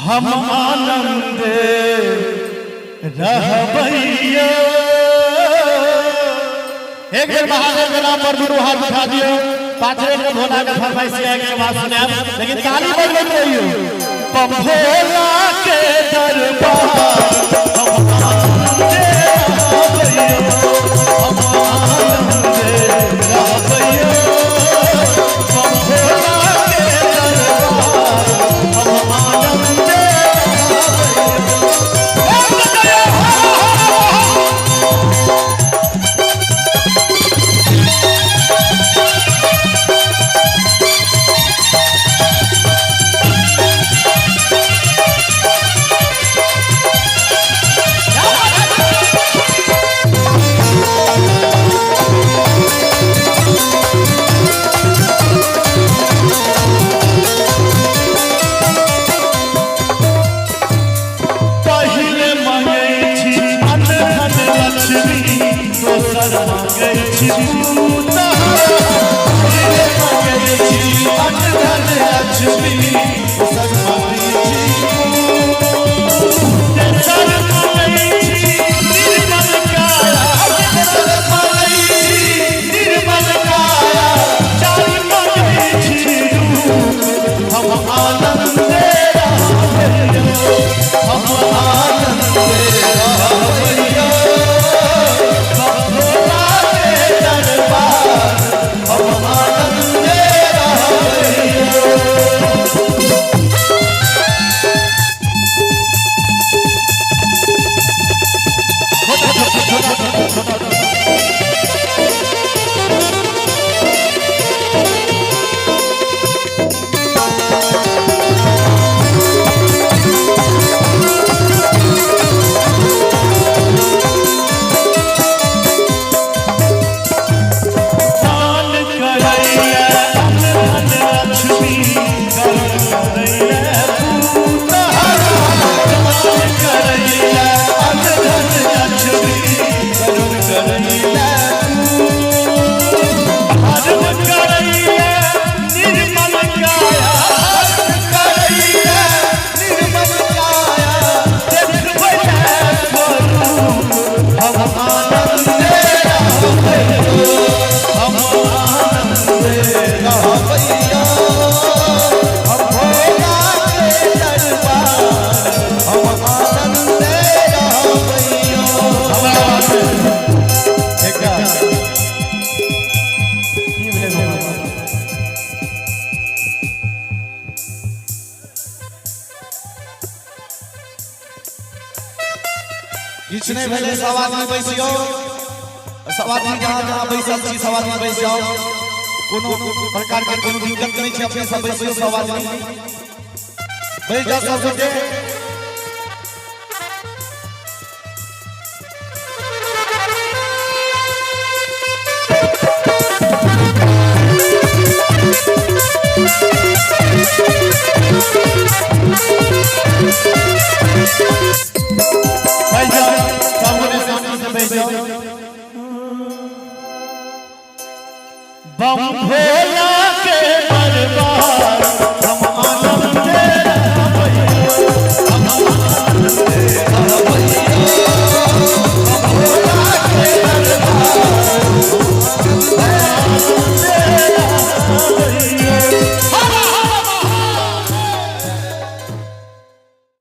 हम आनंद रहबैया। एक बेर महादेव के नाम पर दुनू हाथ उठा दियौ। 5 मिनट में भोला के फरमाइश है के बात सुनाएब, लेकिन ताली बजबैत रहियौ। बम भोला के दरबार हम आनंद रहबैया, हम आनंद रहबैया। बम भोला के दरबार हम आनंद रहबैया। पहिले मांगै छी अन्न धन लक्ष्मी, दोसर मांगै छी पूत। पहिले मांगै छी अन्न धन लक्ष्मी, दोसर मांगै छी पूत। तेसर मांगै छी निर्मल काया, तेसर मांगै छी निर्मल काया, चारि मांगै छी रूप। हम आनंद रहबैया, हम आनंद रहबैया। बम भोला के दरबार हम आनंद रहबैया। दान करैया अन्न धन लक्ष्मी, करुण करैया पूत। दान करैया अन्न धन लक्ष्मी, करुण करैया पूत। हरण करैया निर्मल काया, हरण करैया निर्मल काया, देखबैया स्वरूप। हम आनंद रहबैया, हम आनंद रहबैया। हम भोला के दरबार हम आनंद रहबैया। हमरा बात एकटा की भेलै बाबा? किछु नहि भेलै। सब आदमी बैसियौ, सब आदमी जहाँ जहाँ बैसल छी सब आदमी बैस जाउ। कोनो प्रकार के कोनो दिक्कत नहि छै, अपने सब बैसियौ, सब आदमी बैस जाउ, सब गोटे।